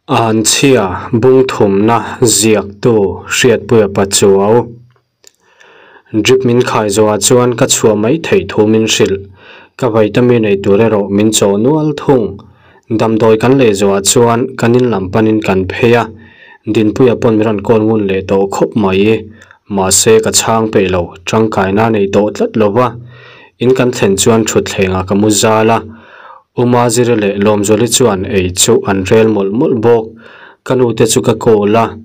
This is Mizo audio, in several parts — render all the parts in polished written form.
Anchhia bungthumna ziaktu Hriatpuia Pachuau. Drip min khai zawhah chuan ka chhuah mai theih thu min hrilh. Ka vitamin ei tur erawh min chawh nual thung. Damdawi kan lei zawhah chuan kan in lam panin kan phei a, Dinpuia pawn min rawn call ngun leh tawh khawp mai. Mahse ka chhang peih lo, tangkaina a nei tawh tlat lo va. In kan thlen chuan thutthlengah ka mu zal a, U Maziri leh Lawmzuali chuan ei chu an rel mawlh mawlh bawk. Ka nute chu ka call a,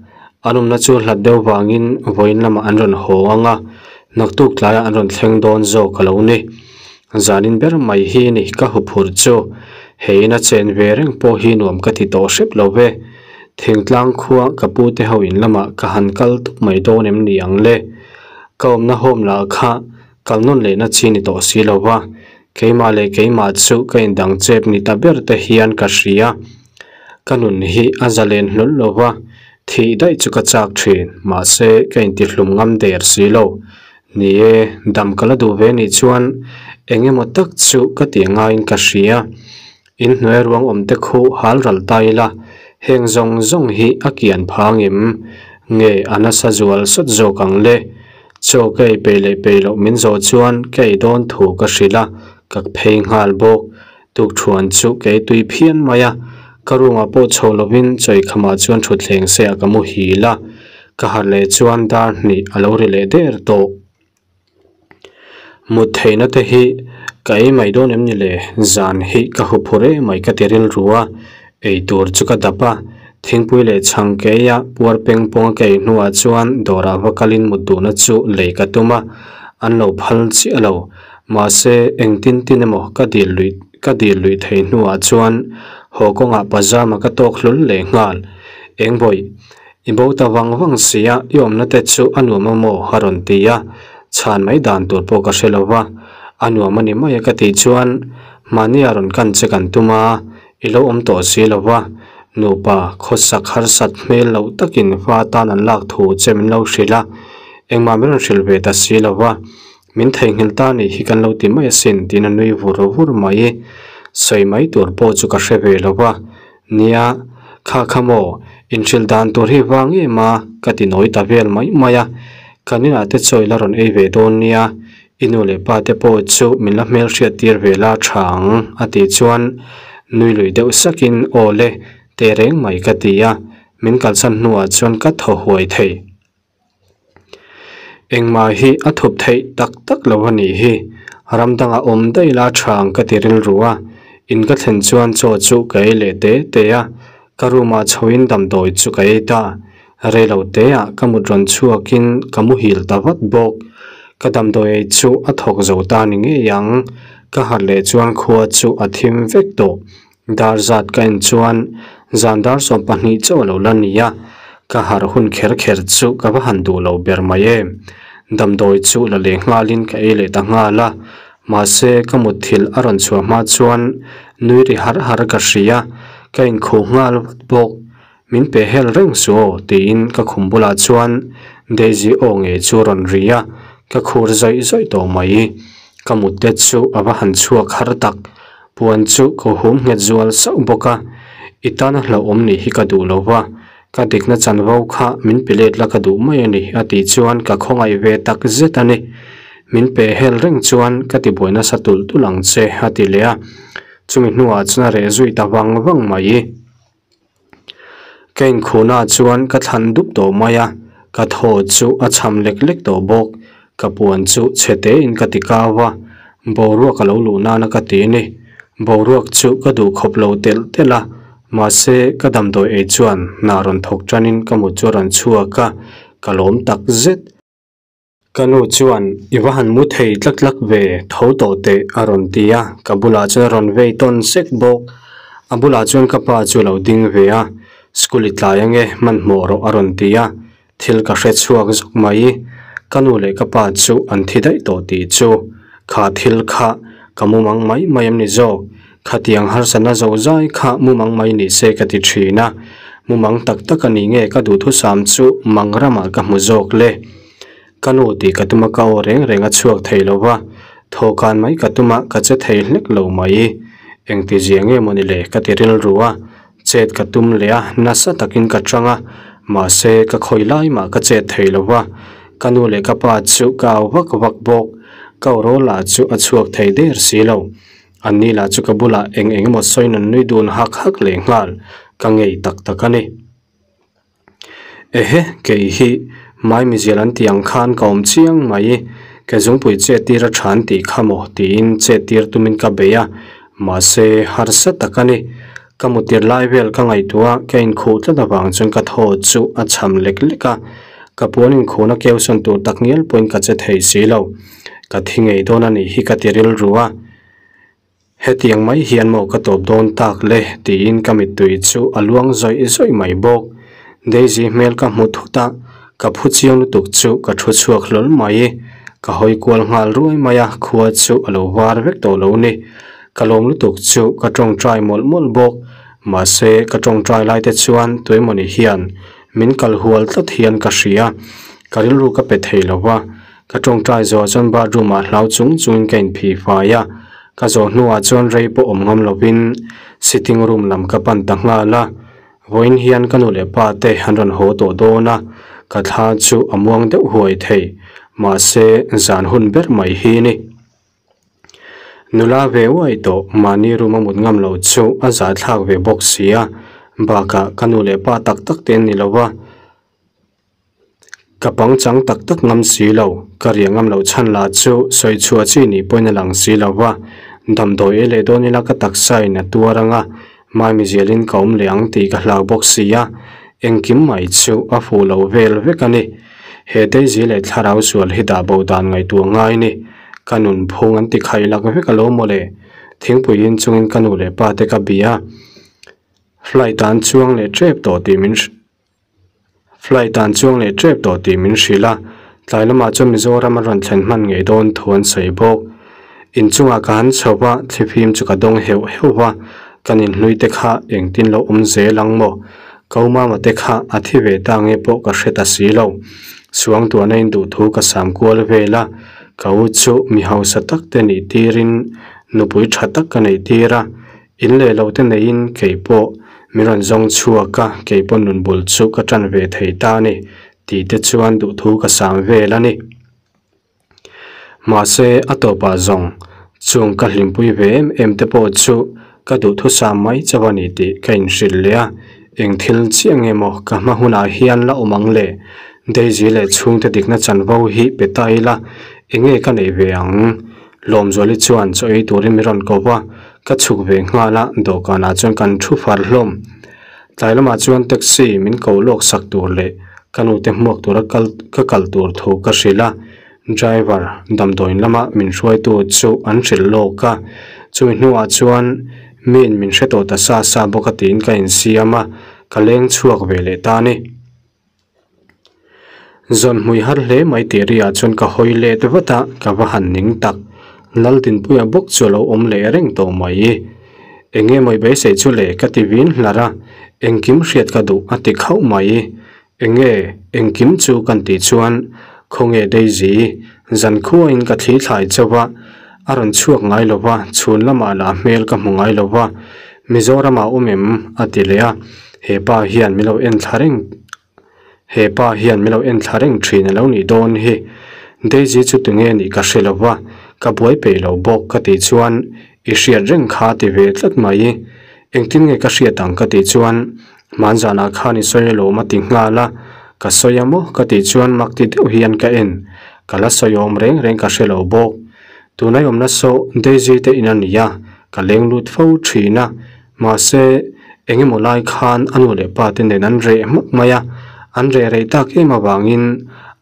an awmna chu hlat deuh vangin vawiin lamah an rawn haw ang a, naktuk tlaiah an rawn thleng dawn zawk a lo ni. Zanin ber mai hi ni ka huphurh chu, hei ina chen ve reng pawh hi nuam ka ti tawh hrep lo ve. Thingtlang khua ka pute ho in lamah ka han kal tup mai dawn em ni ang le? Ka awmna home lah kha kal nawn lehna chi ni tawh si lo va, keimah leh keimah chu ka indang chep ni ta ber te hian ka hria. Ka nun hi a zalen hlawl lo va, thih daih chu ka chak thin, mahse ka intihlum ngam der si lo. Ni e, dam ka la duh ve nih chuan eng emaw tak chu ka tih ngaiin ka hria. In hnuai ruang awm te khu hal ral ta ila, heng zawng zawng hi a kian phang em? Nge a nasa zual sawt zawk ang le? Chaw ka ei peih leh peih loh min zawh chuan ka ei dawn thu ka hrilh a, ka phei nghal bawk. Tukthuan chu ka ei tui phian mai a, ka room ah pawh chho lovin chawikhamah chuan thutthleng seiah ka muhil a, ka harh leh chuan dar hnih a lo ri leh der tawh. Mut theihna te hi ka ei mai dawn em ni le? Zan hi ka hu phur em mai ka ti rilru a, ei tur chu ka dap a, thingpui leh chhang ka ei a, puar peng pawng a ka ei hnuah chuan dawrah va kalin mut duhna chu lei ka tum a, an lo phal chiah lo. Mahse, engtin tin emaw ka dil luih ka dil luih theih hnuah chuan haw kawngah pajama ka tawk hlul leh nghal. Eng bawih? I bo ta vang vang sia, i awmna te chu a nuam a maw? a rawn ti a, chhan mai dan tur pawh ka hre lo va, a nuam a ni mai a ka tih chuan mahnia rawn kan che kan tum a, i lo awm tawh si lo va, nupa khawsak harsat hmel loh takin fa tan an lak thu che min lo hrilh a, engmah min rawn hrilh ve ta si lo va, min theihnghilh ta nih hi kan lo ti mai asin tiin a nui vur vur mai. Sawi mai tur pawh chu ka hre ve lo va, Nia, kha kha maw, inhrilh dan tur hi vang em a, ka ti nawi ta vel mai mai a. Kan inah te chawi la rawn ei ve dawn nia, i nu leh pa te pawh chu min la hmelhriat tir ve la tha ang, a tih chuan nui lui deuh sakin aw le, teh reng mai ka ti a, min kalsan hnuah chuan ka thaw huai thei. Engmah hi a thup theih tak tak lo a nih hi. Ram dangah awm daih la tha ang ka ti rilru a. In ka thlen chuan chaw chu ka ei leh te te a. Ka room ah chhoin damdawi chu ka ei ta. Rei lo te ah ka mut rawn chhuakin ka muhil ta vat bawk. Ka damdawi ei chu a thawk zo ta ni ngei ang. Ka harh leh chuan khua chu a thim vek tawh. Dar zat ka en chuan zan dar 12 chauh a lo la ni a, ka harh hun kher kher chu ka va han duh lo ber mai em. Damdawi chu la leh nghalin ka ei leh ta nghal a, mahse ka mutthilh a rawn chhuah hma chuan nui ri har har ka hria, ka inkhuh nghal vat bawk. Min pe hel reng suh aw tiin ka khum bulah chuan Daisy aw ngei chu rawn ri a, ka khur zawih zawih tawh mai. Ka mut te chu a va han chhuak har tak, puan chu ka hum nghet zual sauh bawk a, i tana hlauhawm nih hi ka duh lo va, ka dikna chanvo kha min pe let la ka duh mai a ni a tih chuan ka khawngaih ve tak zet a ni. Min pe hel reng chuan ka tibuai nasa tulh tulh ang che a ti leh a, chumi hnuah chuan a reh zui ta vang vang mai. Ka inkhuhna chuan ka thlan dup tawh mai a, ka thaw chu a cham lek lek tawh bawk. Ka puan chu chhe tein ka ti kau a, boruak a lo luh nana ka ti ni. Boruak chu ka duh khawp lo telh telh a, mahse ka damdawi ei chuan hna rawn thawk tanin ka mut chu a rawn chhuak a, ka lawm tak zet. Ka nu chuan, I va han mu thei tlak tlak ve, tho tawh teh, a rawn ti a, ka bulah chuan a rawn vei tawn sek bawk. A bulah chuan ka pa chu a lo ding ve a, School i tlai ange, hmanhmawh rawh, a rawn ti a, thil ka hre chhuak zawk mai. Ka nu leh ka pa chu an thi daih tawh tih chu kha thil kha ka mumang mai mai em ni zawk? Khatiang harsatna zo zai kha mumang mai ni se ka ti thin a, mumang tak tak a ni nge ka duhthusam chu mang ramah ka hmu zawk le. Ka nu tih ka tum a ka aw reng reng a chhuak thei lo va, thawhkan mai ka tum a ka che thei hlek lo mai. Engti zia nge maw ni le ka ti rilru a. Chet ka tum leh a, nasa takin ka chang a, mahse ka khawi lai mah ka chet thei lo va, ka nu leh ka pa chu ka au vak vak bawk, ka aw lah chu a chhuak thei der si lo. Anni lah chu ka bulah eng eng emaw sawi nan nui dun hak hak leh nghal, ka ngei tak tak a ni. Ehe, kei hi maimizial an tih ang khan ka awm chiang mai, ke zungpui chet tir a tha an tih kha maw tiin chet tir tumin ka bei a, mahse harsa tak a ni. Ka mutir lai vel ka ngaihtuah a, ka inkhuh tlat avang chuan ka thaw chu a cham lek lek a, ka puan inkhuhna keusawn tur tak ngial pawhin ka che thei si lo. Ka thi ngei dawn a nih hi ka ti rilru a. Hetiang mai hian maw ka tawp dawn tak le tiin ka mittui chu a luang zawih zawih mai bawk. Daisy hmel ka hmu thut a, ka phu chiang lutuk chu ka thu chhuak hlawl mai. Ka hawi kual nghal ruai mai a, khua chu a lo var vek tawh lo ni. Ka lawm lutuk chu ka tawngtai mawlh mawlh bawk. Mahse ka tawngtai lai te chuan tuemawni hian min kal hual tlat hian ka hria. Ka rilru ka pe thei lo va. Ka tawngtai zawh chuan bathroom ah hlau chung chungin ka inphih fai a, ka zawh hnuah chuan rei pawh awm ngam lovin sitting room lam ka pan ta nghal a, vawiin hian ka nu leh pa te an rawn haw tawh dawn a, ka thla chu a muang deuh huai thei, mahse zan hun ber mai hi ni. Nula ve uai tawh mahni room a mut ngam loh chu a zahthlak ve bawk si a, bakah ka nu leh pa tak tak te an ni lo va. Ka pangchang tak tak ngam si lo, ka riah ngam loh chhan lah chu sawi chhuah chi nih pawhin a lang si lo va, damdawi ei leh dawn ila ka taksa in a tuar ang a, maimi zialin ka awm leh ang tih ka hlau bawk si a, engkim mai chu a fuh lo vel vek a ni. He Daisy leh thlarau sual hi dah bo dan ngaihtuah ngai ni, ka nun phung an ti khaih lak vek alo mawle, thingpui in chungin ka nu leh pa te ka bia a, flight ah an chuang leh tep tawh tih min. Flight an chuang leh tep tawh tih min hrilh a, tlai lamah chuan Mizoram a rawn thlen hman ngei dawn thu an sawi bawk. Inchungah ka han chho va, thlifim chu ka dawng heuh heuh va, kan inhlui te kha engtin lo awm zel ang maw? Ka u mama te kha a thi ve ta nge pawh ka hre ta si lo. Suangtuahna in duh thu ka sam kual vel a, ka u chu mi hausa tak te nih tirin nupui tha tak ka neih tir a, In leh lo te neiin kei pawh min rawn zawng chhuak a, kei pawh nun bul chu ka tan ve thei ta a ni tih te chuan duhthu ka sang vel a ni. Mahse a tawpah zawng chung ka hlimpui ve em em te pawh chu ka duhthusam mai chauh a ni tih ka inhrilh leh a, eng thil chiah nge maw ka hma hunah hian la awm ang le? Daisy leh chhungte dikna chanvo hi pe ta ila eng nge ka neih ve ang? Lawmzuali chuan chaw ei turin min rawn ko va, ka chhuk ve nghal a, dawhkanah chuan kan thu far hlawm. Tlai lamah chuan taxi min ko lawk sak tur leh ka nute hmuak tura kal ka kal tur thu ka hrilh a, driver damdawiin lama min hruaitu chu an hrilh lawk a, chumi hnuah chuan miin min hre tawh ta sa sa bawk a tiin ka insiam a, ka leng chhuak ve leh ta a ni. Zawn hmui har hle mai tih riah chuan ka hawi let vat a, ka va han ning tak. Laldinpuia bawk chu a lo awm leh reng tawh mai. Eng nge mawi beisei chu le ka ti vin hlar a, engkim hriat ka duh a ti khauh mai. Eng nge engkim chu kan tih chuan khawnge Daisy, zan khuain ka thli thlai chauh a, a rawn chhuak ngai lo va, chhun lamah lah hmel ka hmu ngai lo va, Mizoramah awm em? a ti leh a, he pa hian min lo en thla reng he pa hian min lo en thla reng thin a lo nih dawn hi. Daisy chu tunge nih ka hre lo va, ka buai peih lo bawk ka tih chuan i hriat reng kha a ti ve tlat mai. Engtin nge ka hriat ang ka tih chuan hmanzanah khan i sawi alawm a ti nghal a, ka sawi a maw ka tih chuan mak ti deuh hian ka en, ka la sawi awm reng reng ka hre lo bawk. Tunai awmna saw Daisy te in a ni a, ka leng lut fo thin a, mahse eng emaw lai khan a nu leh pa te nen an reh hmak mai a, an reh rei tak em avangin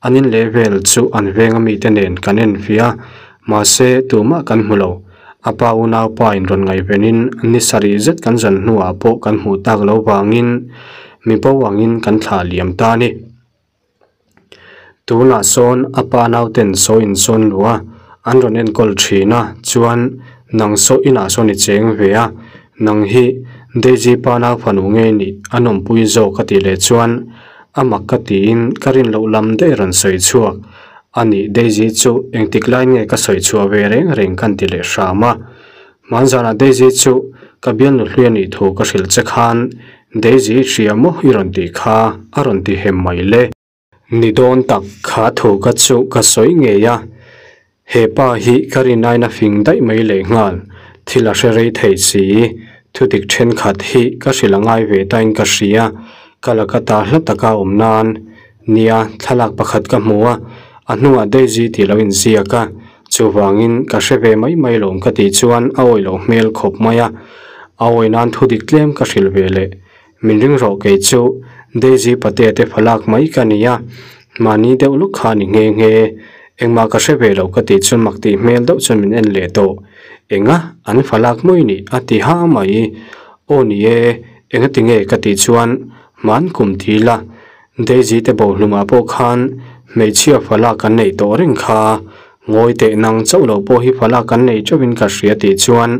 an in leh vel chu an veng ami te nen kan en fia a, mahse tumah kan hmu lo. A pa unau pa in rawn ngaihvenin ni sarih zet kan zan hnuah pawh kan hmuh tak lo vangin mi bo angin kan thlah liam ta a ni. Tunah sawn a pa nauten saw in sawn luh a, an rawn enkawl thin a, chuan nang saw inah sawn i cheng ve a, nang hi Daisy pa nau fanu ngei nih a nawmpui zawk a tih leh chuan a mak ka tiin ka rin loh lam daih rawn sawi chhuak a nih Daisy chu engtik lai nge ka sawi chhuah ve reng reng kan ti leh hram a, hmanzanah Daisy chu. Ka bialnu hlui a nih thu ka hrilh che khan Daisy i hria maw i rawn tih kha a rawn ti hem mai le. Ni dawn tak kha thu ka chu ka sawi ngei a, he pa hi ka rin aina fing daih mai lehnghal, thil a hre rei thei si, thudik thenkhat hi ka hrilh a ngai ve tain ka hria, ka laka ta hla taka awm nan nia thlalak pakhat ka hmu a, a hnungah Daisy tih lo inziak a, chuvangin ka hre ve mai mai lawm ka tih chuan a awih loh hmel khawp mai a, a awih nan thudik tlem ka hrilh ve leh. Min ring rawh kei chu Daisy patea te falak mai ka ni a, mahni deuh lawk kha a ni nghe nghe. Engmah ka hre ve lo ka tih chuan mak tih hmel deuh chuan min en leh tawh. Enga an falak mawi nih a ti ha mai. Aw ni e, enga ti nge ka tih chuan hman kum ti ila Daisy te bohlumah pawh khan hmeichhia falak an neih tawh reng kha. Ngawi teh nang chauh lo pawh hi falak an nei teuhin ka hria tih chuan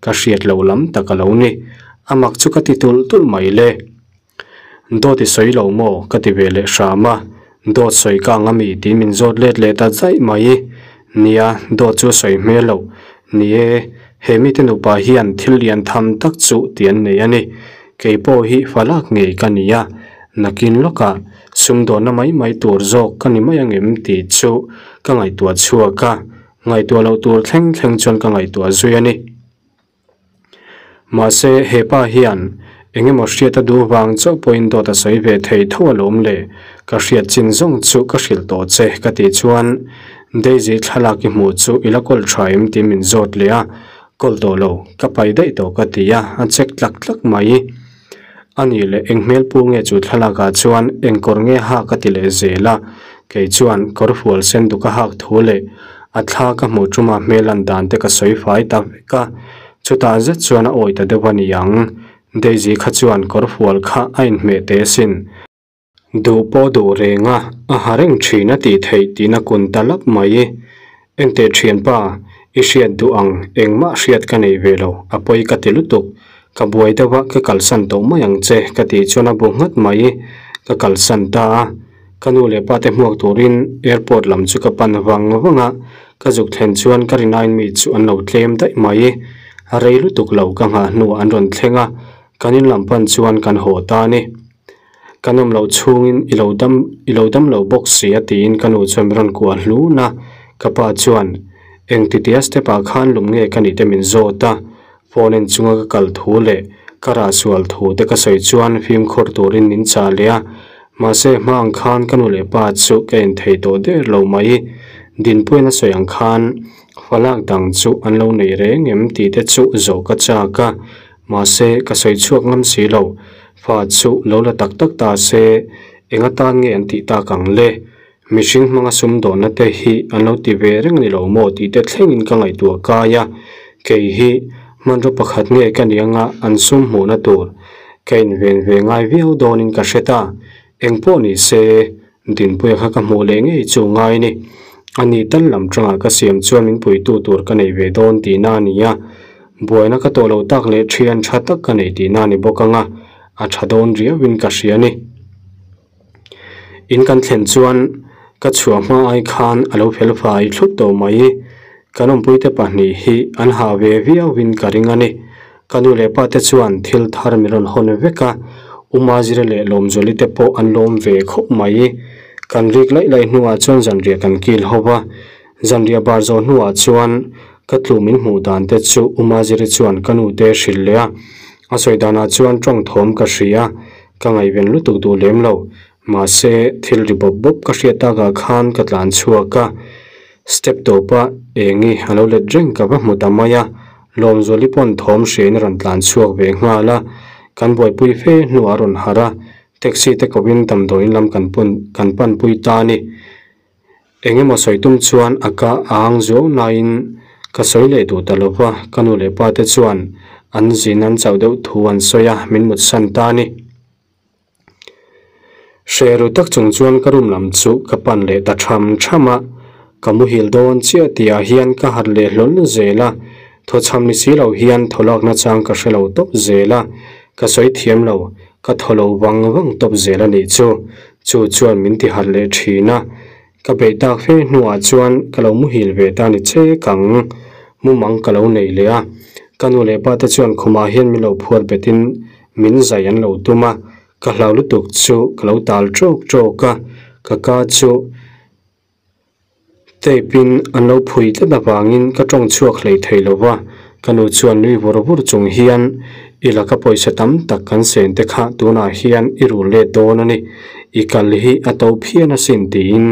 ka hriat loh lam tak a lo ni. A mak chu ka ti tulh tulh mai le. Dawt i sawi lo maw? ka ti ve leh hram a. Dawt sawi ka ang ami tiin min zawt let leh ta zaih mai. Nia, dawt chu a sawi hmel loh. Ni e, he mite nupa hian thil lian tham tak chu ti an nei a ni. Kei pawh hi falak ngei ka ni a, nakin lawkah sumdawnna mai mai tur zawk ka ni mai angem tih chu ka ngaihtuah chhuak a, ngaihtuah loh tur thleng thleng chuan ka ngaihtuah zui a ni. Mahse, he pa hian eng emaw hriat a duh vang chauh pawhin dawt a sawi ve thei tho alawm le, ka hriat chin zawng chu ka hrilh tawh che ka tih chuan Daisy thlalak i hmuh chu i la kawl tha em tih min zawt leh a, kawl tawh lo, ka pai daih tawh ka ti a, a check tlak tlak mai. A nih leh eng hmel pu nge chu thlalak ah chuan eng kawr nge hak a ti leh zel a, kei chuan kawr fual sen duk a hak thu leh a thla ka hmuh ṭuma hmel an dan te ka sawi fai ta vek a, chutah zet chuan a awi ta deuh a ni ang, Daisy kha chuan kawr fual kha a inhmeh teh asin. Duh pawh duh reng a, a ha reng thin a tih theih tihna kun ta lap mai. Enteh thianpa, i hriat duh ang engmah hriat ka nei ve lo, a pawi ka ti lutuk. Ka buai deuh a, ka kalsan tawh mai ang che ka tih chuan a bu nghat mai. Ka kalsan ta a, ka nu leh pa te hmuak turin airport lam chu ka pan vang vang a, ka zuk thlen chuan ka rinain mi chu an lo tlem daih mai. A rei lutuk lo ka nghah hnuah an rawn thleng a, kan in lam pan chuan kan haw ta a ni. Kan awm loh chhungin i lo dam i lo dam lo bawk si a tiin ka nu chuan min rawn kuah hlun a, ka pa chuan eng titia step ah khan lum nge ka nih te min zawt a, phone en chunga ka kal thu leh ka rah sual thu te ka sawi chuan fimkhur turin min chah leh a, mahse hma ang khan ka nu leh pa chu ka en thei tawh der lo mai, Dinpuiin a sawi ang khan falak dang chu an lo nei reng em tih te chu zawh ka chak a. Mahse, ka sawi chhuak ngam si lo. Fa chu lo la tak tak ta se, eng atan nge an tih tak ang le? Mihring hmanga sumdawnna te hi an lo ti ve reng a ni lo maw tih te thlengin ka ngaihtuah kai a. Kei hi hmanraw pakhat nge ka ni anga an sum hmuhna tur ka inven ve ngai viau dawnin ka hre ta. Eng pawh ni se, Dinpuia kha ka hmuh leh ngei chu ngai ni. A ni tal lam tangah ka siam chuan min puitu tur ka nei ve dawn tihna a ni a. Buaina ka tawh lo tak leh thian tha tak ka nei tihna a ni bawk ang a, a tha dawn riauin ka hria a ni. In kan thlen chuan ka chhuah hma ai khan a lo fel fai thlup tawh mai. Kan awmpuite pahnih hi an hah ve viauin ka ring a ni. Ka nu leh pa te chuan thil thar min rawn hawn vek a, U Mazira leh Lawmzuali te pawh an lawm ve khawp mai. Kan rik laih laih hnuah chuan zanriah kan kil ho va, zanriah bar zawh hnuah chuan ka tlu min hmuh dan te chu U Maziri chuan ka nu te hrilh leh a, a sawi danah chuan tawng thawm ka hria, ka ngaihven lutuk duh lem lo. Mahse, thil ri bawp bawp ka hriat takah khan ka tlan chhuak a. Step tawpa Engi a lo let reng ka va hmu ta mai a, Lawmzuali pawn thawm hriain a rawn tlan chhuak ve nghal a, kan buaipui fe hnuah a rawn harh a, taxi te kovin damdawiin lam kan pun kan panpui ta a ni. Eng emaw sawi tum chuan a ka a ang zuau nain ka sawi leh duh ta lo va, ka nu leh pa te chuan an zin an chauh deuh thu an sawi a, min mutsan ta a ni. Hre ru tak chung chuan ka room lam chu ka pan leh ta tham tham a, ka muhil dawn chiah tihah hian ka harh leh hlawl zel a, thawchham ni si lo hian thaw lak nachang ka hre lo tawp zel a, ka sawi thiam lo, ka thaw lo vang vang tawp zel a nih chu, chu chuan min ti harh leh thin a, ka beih tak fe hnuah chuan ka lo muhil ve ta ni chek ang, mumang ka lo nei leh a. Ka nu leh pa te chuan khumah hian min lo phuar betin min zai an lo tum a, ka hlau lutuk chu ka lo tal tawk tawk a, ka ka chu tape in an lo phui tlat avangin ka tawng chhuak hlei thei lo va, ka nu chuan nui vur vur chung hian i laka pawisa tam tak kan sen te kha tunah hian i rul let dawn a ni, i kal hi a to phian asin tiin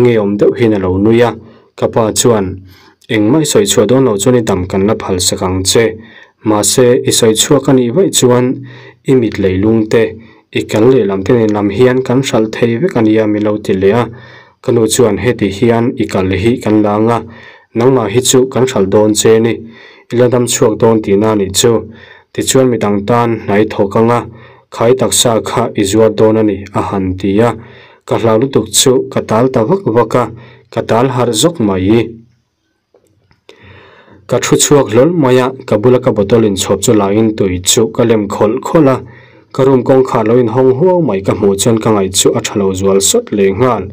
ngeiawm deuh hian a lo nui a. Ka pa chuan, Engmah i sawi chhuah dawn loh chuan i dam kan la phal sak ang che. Mahse, i sawi chhuak a nih vaih chuan i mit leilung te, i kal lehlam te nen lam hian kan hralh thei vek a nia min lo ti leh a. Ka nu chuan heti hian i kal hi kan la ang a, nangmah hi chu kan hralh dawn che ni. I la dam chhuak dawn tihna a nih chu. Tichuan midang tan hnai thawk ang a, khai taksa kha i zuar dawn a ni a han ti a. Ka hlau lutuk chu ka tal ta vak vak a, ka tal harh zawk mai. Ka thu chhuak hlawl mai a, ka bula ka bottle inchhawp chu lain tui chu ka lem khawlh khawlh a, ka room kawngkhar lo inhawng huau mai ka hmuh chuan ka ngaih chu a tha lo zual sawt leh nghal.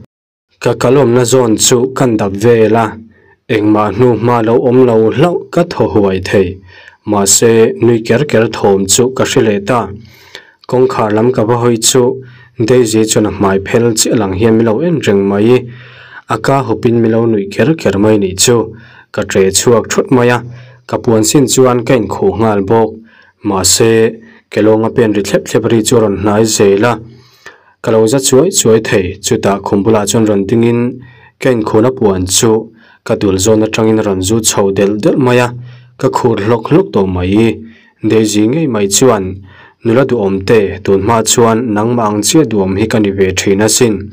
Ka kalawmna zawn chu kan dap vel a, engmah hnu hma lo awm lo hlauh ka thaw huai thei. Mahse, nui ker ker thawm chu ka hre leh ta. Kawngkhar lam ka va hawi chu Daisy chuan a hmai phel chiah lang hian min lo en reng mai. A ka hawpin min lo nuih kher kher mai nih chu. Ka ṭe chhuak thut mai a, ka puan sin chuan ka inkhuh nghal bawk. Mahse, Kelawng a pen ri thlep thlep ri chu a rawn hnai zel a. Ka lo za chuai chuai thei, chutah khum bulah chuan rawn dingin ka inkhuhna puan chu ka dul zawn atangin a rawn zu chho delh delh mai a, ka khur hlawk hlawk tawh mai. Daisy ngei mai chuan, Nula duhawm te, tun hma chuan nangmah ang chiah duhawm hi ka ni ve thin asin.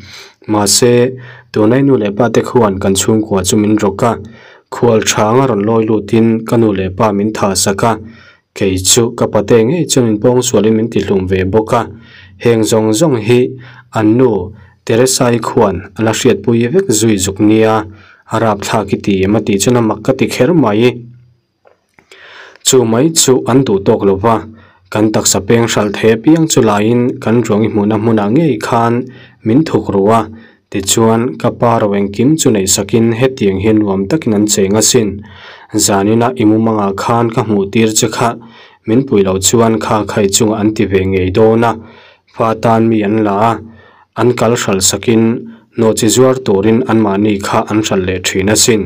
Mahse, tunai nu leh pa te khuan kan chhungkua chu min rawk a, khual thanga rawn lawi lutin ka nu leh pa min thah sak a, kei chu ka pate ngei chuan min pawng sualin min tihlum ve bawk a. Heng zawng zawng hi an nu Teresa-i khuan a la hriatpui vek zui zuk nia, a rapthlak i ti em a tih chuan a mak ka ti kher mai. Chu mai chu an duh tawk lo va, kan taksa peng hralh thei apiang chu laiin kan ruang i hmuhna hmunah ngei khan min thuk ru a, tichuan ka pa ro engkim chu neih sakin hetiang hian nuam takin an cheng asin. Zanina i mumangah khan ka hmuh tir che kha min pui loh chuan kha khai chungah an ti ve ngei dawn a, fa tan mi an la a, an kal hralh sakin nawhchi zuar turin anmahni kha an hralh leh thin asin.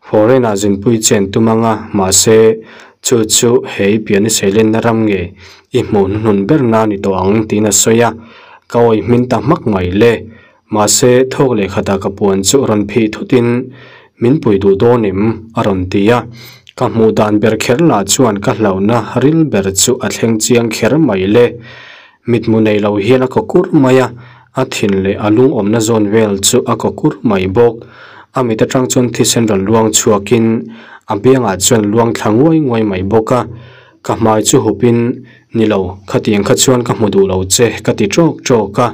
Foreign ah zinpui chen tum anga mahse chu chu he i pian i seilenna ram nge i hmuh hnuhnun ber na ni tawh ang tiin a sawi a, ka awih hmin ta hmak mai le. Mahse thawk leh khatah ka puan chu rawn phih thutin min pui duh dawn em? a rawn ti a, ka hmuh dan ber kher lah chuan ka hlauhna ril ber chu a thleng chiang kher mai le. Mitmu nei lo hian a kaw kur mai a, a thin leh a lungawmna zawn vel chu a kaw kur mai bawk. A mit atang chuan thisen rawn luang chhuakin a biangah chuan luang thla nguai nguai mai bawk a. Ka hmai chu hupin, Ni lo, khatiang kha chuan ka hmu duh lo che, ka ti tawk tawk a.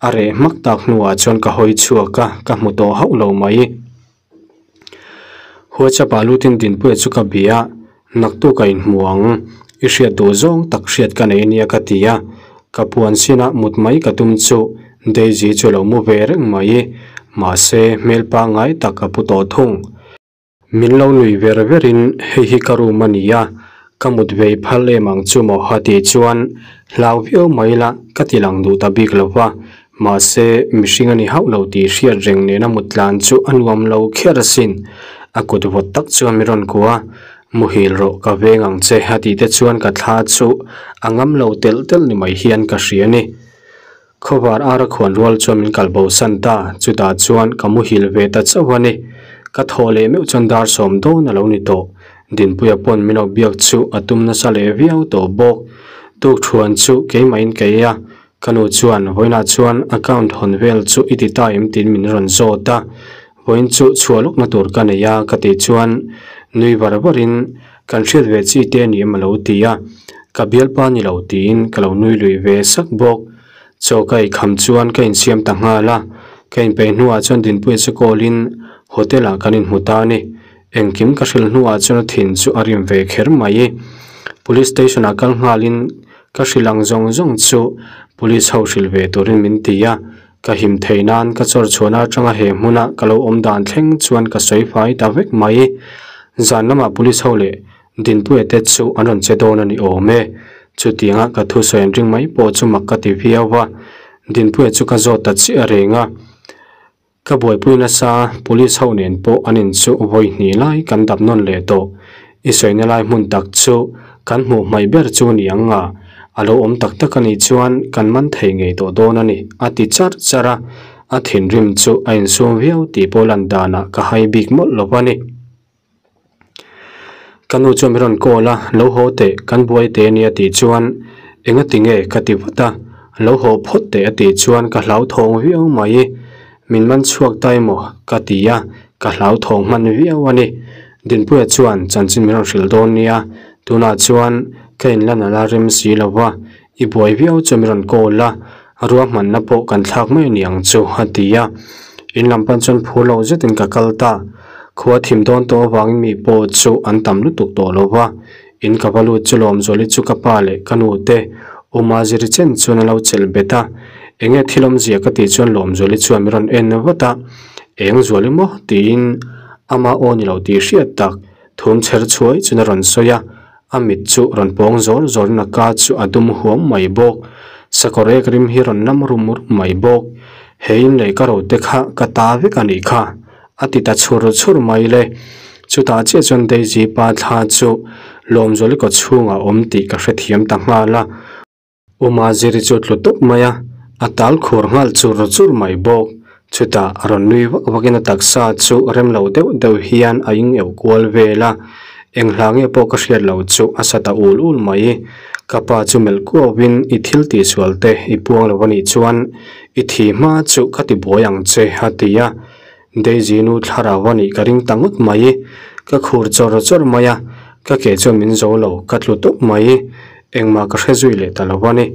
A reh hmak tak hnuah chuan ka hawi chhuak a, ka hmu tawh hauh lo mai. WhatsApp ah lutin Dinpuia chu ka bia a, naktuk a inhmu ang, i hriat duh zawng tak hriat ka nei ania ka ti a, ka puan sinah mut mai ka tum chu Daisy chu a lo mu ve reng mai, mahse hmel pangngai tak a pu tawh thung. Min lo nui ver verin hei hi ka room a ni a, ka mut vei phal em ang chu maw ha tih chuan hlau viau mai la ka ti lang duh ta bik lo va, mahse mihring a ni hauh lo tih hriat reng nena mut tlan chu a nuam lo kher asin. A kut vawt tak chuan min rawn kuah a, muhil rawh ka veng ang che a tih te chuan ka thla chu a ngam lo telh telh ni mai hian ka hria a ni. Khawvar ara khuan rual chuan min kal bo san ta, chutah chuan ka muhil ve ta chauh a ni. Ka thawh leh meuh chuan dar sawm dawn a lo ni tawh. Dinpuia pawn min lo biak chu a tum nasa leh viau tawh bawk. Tuk thuan chu keimahin ka ei a, ka nu chuan vawiinah chuan account hawn vel chu i ti ta em tiin min rawn zawt a. Vawiin chu chhuah lawkna tur ka nei a ka tih chuan nui var varin kan hriat ve chi te ni em a lo ti a, ka bialpa ni lo tiin ka lo nui lui ve sak bawk. Chaw ka ei kham chuan ka insiam ta nghal a, ka inpeih hnuah chuan Dinpuia chu call in hotel ah kan inhmu ta a ni. Engkim ka hrilh hnuah chuan a thin chu a rim ve kher mai. Police station ah kal nghalin ka hrilh ang zawng zawng chu police ho hrilh ve turin min ti a, Ka him thei nan ka chawr chhuahna atanga he hmuna ka lo awm dan thleng chuan ka sawi fai ta vek mai. Zan lamah police ho leh Dinpuia te chu an rawn che dawn a ni awm e. Chutianga ka thusawi an ring mai pawh chu mak ka ti viau a, Dinpuia chu ka zawt ta chiah reng a. Ka buaipui nasa, police ho nen pawh an in chu vawi hnih lai kan dap nawn leh tawh. I sawina lai hmun tak chu kan hmuh hmaih ber chu a ni ang a, a lo awm tak tak a nih chuan kan man thei ngei tawh dawn a ni, a ti charh charh a. A thinrim chu a insum viau tih pawh lan danah ka hai bik mawlh lo a ni. Ka nu chuan min rawn call a, lo haw teh, kan buai teh a nia tih chuan enga ti nge ka ti vat a, lo haw phawt teh a tih chuan ka hlauthawng viau mai, min man chhuak ta emaw ka ti a, ka hlauthawng hman viau a ni. Dinpuia chuan chanchin min rawn hrilh dawn nia, tunah chuan ka inlan a la rem si lo va, i buai viau chuan min rawn call a, ruahmanna pawh kan thlak mai a ni ang chu a ti a. In lam pan chuan phur lo zetin ka kal ta. Khua thim dawn tawh avangin mi pawh chu an tam lutuk tawh lo va. In ka va lut chu Lawmzuali chu ka pa leh ka nu te Uma ziri chen chuan a lo chelh bet a. Enge thil awmzia ka tih chuan Lawmzuali chuan min rawn en vat a. Eng Zuali maw? tiin ama aw ni lo tih hriat tak thum chher chhuai chuan a rawn sawi a. A mit chu rawn pawng zawr zawrin a ka chu a dum huam mai bawk. Sakawr ek rim hi rawn nam rum rum mai bawk. He in leh ka rote kha ka ta vek a nih kha, a ti ta chhur chhur mai le. Chutah chiah chuan Daisy pa thla chu Lawmzuali kaw chhungah a awm tih ka hrethiam ta nghal a. Uma ziri chu tlu tawp mai a, a tal khur nghal chur chur mai bawk. Chutah a rawn nui vak vakin a taksa chu rem lo deuh deuh hian a ingeuh kual vel a, eng hla nge pawh ka hriat lo chu a sa ta ul ul mai. Ka pa chu melh kuauin i thil tihsual te i puang lo a nih chuan i thi hma chu ka ti buai ang che a ti a. Daisy nu thlarau a nih ka ring ta ngawt mai. Ka khur chawr chawr mai a, ka ke chuan min zo lo, ka tlu tawp mai. Engmah ka hre zui leh ta lo a ni.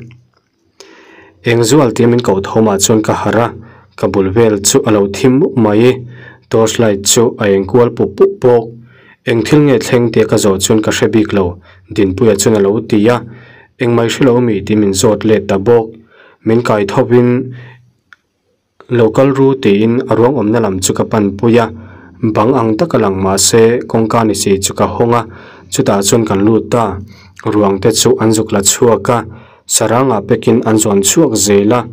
Engzual tia min koh thawmah chuan ka harh a, ka bul vel chu a lo thim mup mai. Torch light chu a eng kual pup pup bawk. Eng thil nge thleng tia ka zawh chuan ka hre bik lo, Dinpuia chuan a lo ti a. Engmah i hre lo mi tih min zawt let ta bawk. Min kai thawin. Lo kal ru tiin a ruang awmna lam chu ka pan pui a, bang ang taka lang mah se kawngka ni si chu ka hawng a, chutah chuan kan lut ta. Ruang te chu an zuk la chhuak a, sarangah pekin an zawn chhuak zel a,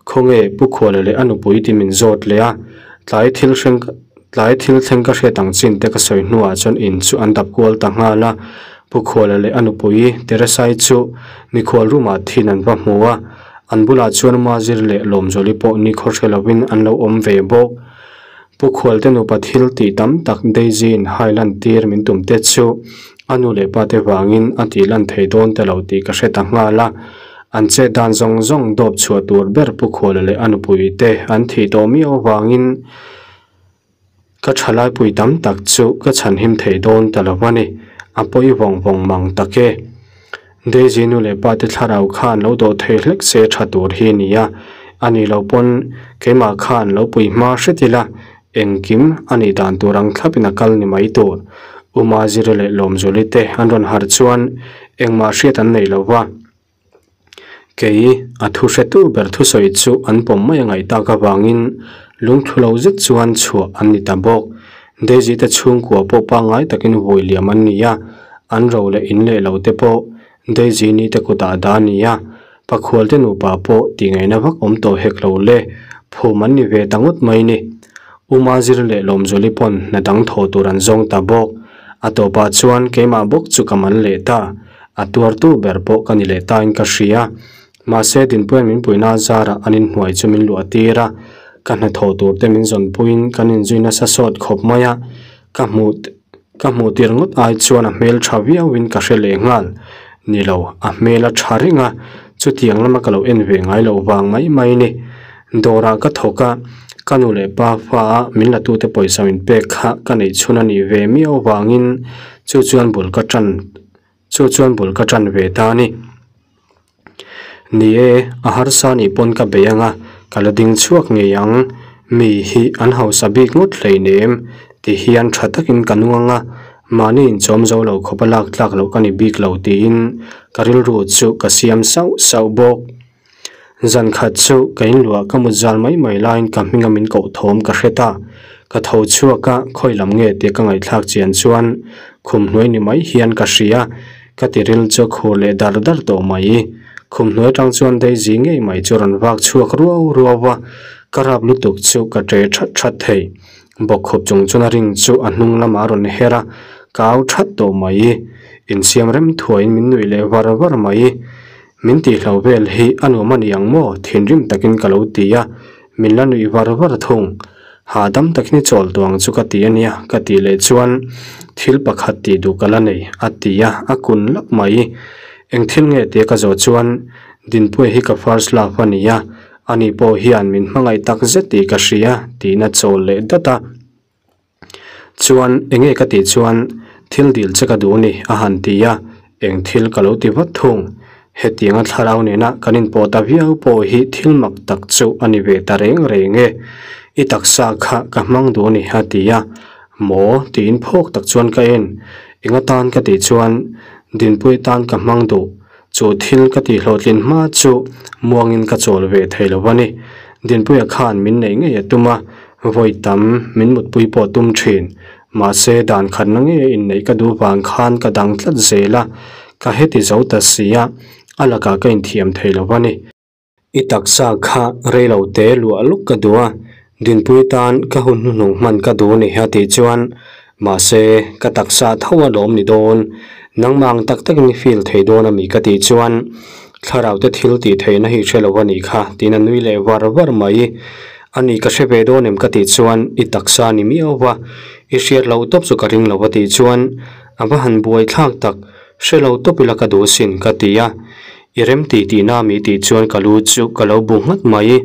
khawnge Pu Khuala leh a nupui ti min zawt leh a, tlai thil hreng tlai thil thleng ka hriat ang chin te ka sawi hnuah chuan in chu an dap kual ta nghal a, Pu Khuala leh a nupui Teresai chu mikhual room ah thin an va hmu a, An bulah chuan Mazir leh Lawmzuali pawh ni khaw hre lovin an lo awm ve bawk. Pu Khualte nupa thil tih tam tak Daisy-in hai lan tir min tum te chu a nu leh pa te vangin a tih lan thei dawn ta lo tih ka hre ta nghal a. An chet dan zawng zawng dawp chhuah tur ber Pu Khuala leh a nupui te an thih tawh miau avangin Ka thalaipui tam tak chu ka chhanhim thei dawn ta lo a ni, a pawi vawng vawng mang tak e. Daisy nu leh pa te thlarau khan lo dawh thei hlek se tha tur hi a ni a, a ni lo pawn keimah khan lo pui hma hret ila, engkim a nih dan tur ang thlapin a kal ni mai tur. Uma Zira leh Lawmzuli te an rawn harh chuan engmah hriat an nei lo va. Kei, a thu hretu ber thusawi chu an pawm mai a ngaih tak avangin lungthlu lo zet chuan chhuah an ni ta bawk. Daisy te chhungkua pawh pangngai takin vawi liam an ni a, an ro leh in leh lo te pawh Daisy ni te kutah dah a ni a, pakhual te nupa pawh tihngaihna vak awm tawh hek lo le, phum an ni ve ta ngawt mai ni. Uma zir leh Lawmzuli pawn hna dang thawh tur an zawng ta bawk. A tawpah chuan keimah bawk chu ka man leh ta. A tuartu ber pawh ka ni leh tain ka hria. Mahse, Dinpuia'n min puihna a zarah an inhnuai chu min luah tir a, ka hnathawh tur te min zawnpuiin kan inzui nasa sawt khawp mai a, ka hmuh ka hmuh tir ngawt ai chuan a hmel tha viauin ka hre leh nghal. Ni lo, a hmel a tha reng a, chutiang lama ka lo en ve ngai loh vang mai mai ni. Dawrah ka thawk a, ka nu leh pa fa a min la tute pawisa min pek kha ka neih chhun a nih ve miau vangin chu chuan bul ka tan Chu chuan bul ka tan ve ta a ni. Ni e, a harsa nih pawn ka bei ang a, ka la ding chhuak ngei ang. Mi hi an hausa bik ngawt hleinem ti hian tha takin ka nung ang a, mahni inchawm zo lo khawp a lak tlak loh ka ni bik lo tiin ka rilru chu ka siam sauh sauh bawk. Zan khat chu ka inluah ka mut zal mai mai laiin ka hminga min koh thawm ka hre ta. Ka tho chhuak a, khawi lam nge tih ka ngaihthlak chian chuan Khum hnuai ni mai hian ka hria, ka tiril chu a khur leh dar dar tawh mai. Khum hnuai atang chuan Daisy ngei mai chu a rawn vak chhuak ruau ruau a, ka rap lutuk chu ka ṭe that that thei. Bawkkhup chung chuan a ring chu a hnung lamah a rawn her a, ka au that tawh mai. Insiam rem thuaiin min nuih leh var var mai. Min tihlo vel hi a nuam a ni ang maw? Thinrim takin ka lo ti a, min la nuih var var thung. Hahdam takin i chawl tawh ang chu ka ti a nia, ka tih leh chuan thil pakhat tih duh ka la nei, a ti a, a kun lap mai. Eng thil nge tia ka zawh chuan Dinpuia hi ka first love a ni a, ani pawh hian min hmangaih tak zet tih ka hria, tiin a chawl leh dat a. Chuan enge ka tih chuan thil dil che ka duh a ni a han ti a, eng thil ka lo ti vat thung. Hetianga thlarau nena kan inpawh ta viau pawh hi thil mak tak chu a ni ve ta reng reng e. I taksa kha ka hmang duh a ni a ti a, maw tiin phawk tak chuan ka en. Enga tan ka tih chuan Dinpuii tan ka hmang duh. Chu thil ka tih hlawhtlin hma chu muangin ka chawl ve thei lo a ni. Dinpuia khan min neih ngei a tum a, vawi tam min mutpui pawh tum thin. Mahse dan khatna ngei inneih ka duh vang khan ka dang tlat zel a, ka heti zo ta si a, a lakah ka inthiam thei lo a ni. I taksa kha reilo te luah luk ka duh a, Dinpui tan ka hun hnuhnung hman ka duh ni a tih chuan mahse ka taksa tho a lawm ni dawn, nangmah ang tak takin i feel thei dawn ami ka tih chuan thlarau te thil tih theihna hi hre lo a nih kha tiin a nui leh var var mai. Ani ka hre ve dawn em ka tih chuan i taksa ni miau va, i hriat loh tawp chu ka ring lo a tih chuan a va han buai thlak tak, hre lo tawp ila ka duh sin ka ti a. I rem ti tihna mi tih chuan ka lu chu ka lo bu nghat mai.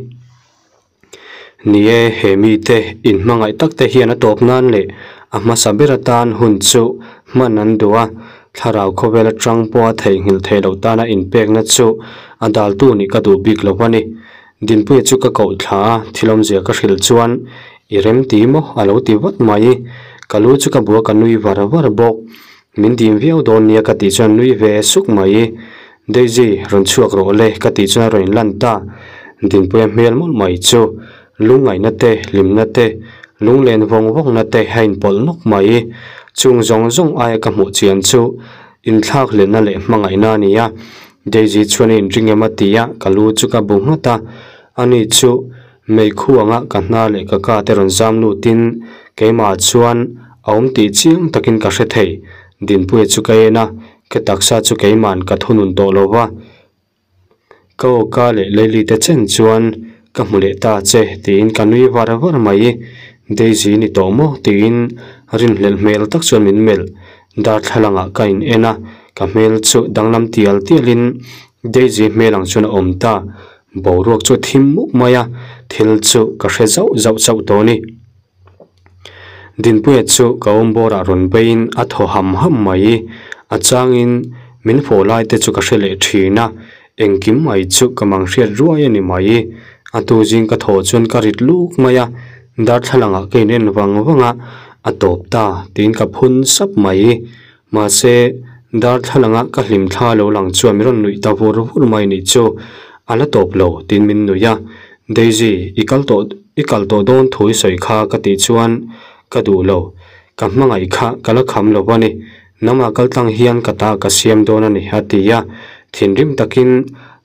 Ni e, he mite inhmangaih tak te hian a tawp nan leh a hmasa ber atan hun chu hman an duh a, thlarau khawvel atang pawha theihnghilh theih loh tana inpekna chu a daltu nih ka duh bik lo a ni. Dinpuia chu ka koh thla a, thil awmzia ka hrilh chuan i rem ti maw a lo ti vat mai. Ka lu chu ka bua ka nui var var bawk. Min dim viau dawn nia ka tih chuan nui ve suk mai. Daisy, rawn chhuak rawh le ka tih chuan a rawn inlan ta. Dinpuia hmel mawlh mai chu lungngaihna te, hlimna te, lunglen vawng vawngna te a inpawlh nawk mai. Chung zawng zawng aia ka hmuh chian chu inthlak hlenna leh hmangaihna a ni a. Daisy chuan a inring em a ti a, ka lu chu ka bu nghat a. Ani chu Meikhu anga ka hna leh ka ka te rawn zam lutin keimah chuan a awm tih chiang takin ka hre thei. Dinpuia chu ka en a, ka taksa chu keima'n ka thunun tawh lo va. Ka aw ka leh Lily te chen chuan ka hmu leh ta che tiin ka nui var var mai. Daisy ni tawh maw tiin rinhlelh hmel tak chuan min melh. Darthlalangah ka in en a, ka hmel chu danglam tial tialin Daisy hmel ang chuan a awm ta. Boruak chu a thim mup mai a, thil chu ka hre zauh zauh chauh tawh a ni. Dinpuia chu ka awm bawrah rawn beiin a thaw ham ham mai. A changin min fawh lai te chu ka hre leh thin a, engkim mai chu ka mang hriat ruai a ni mai. A tu zing ka thawh chuan ka rit luk mai a, darthlalangah ka in en vang vang a, a tawp ta tiin ka phun sap mai. Mahse, darthlalanga ka hlim thla lo lang chuan min rawn nuih ta vur vur mai nih chu a la tawp lo tiin min nuih a, Daisy, i kal tawh i kal tawh dawn thu i sawi kha ka tih chuan ka duh lo, ka hmangaih kha ka la kham lo a ni, nangmah kal tlang hian ka ta ka siam dawn a ni a ti a, thinrim takin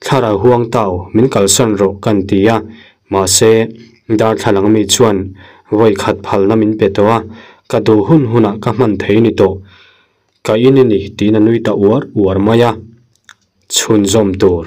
thlarau huang tau min kalsan rawh kan ti a, Mahse, darthlalang mi chuan vawi khat phalna min pe tawh a, ka duh hun hunah ka hman thei ni tawh. Ka in i ni tiin a nui ta uar uar mai a, chhunzawm tur.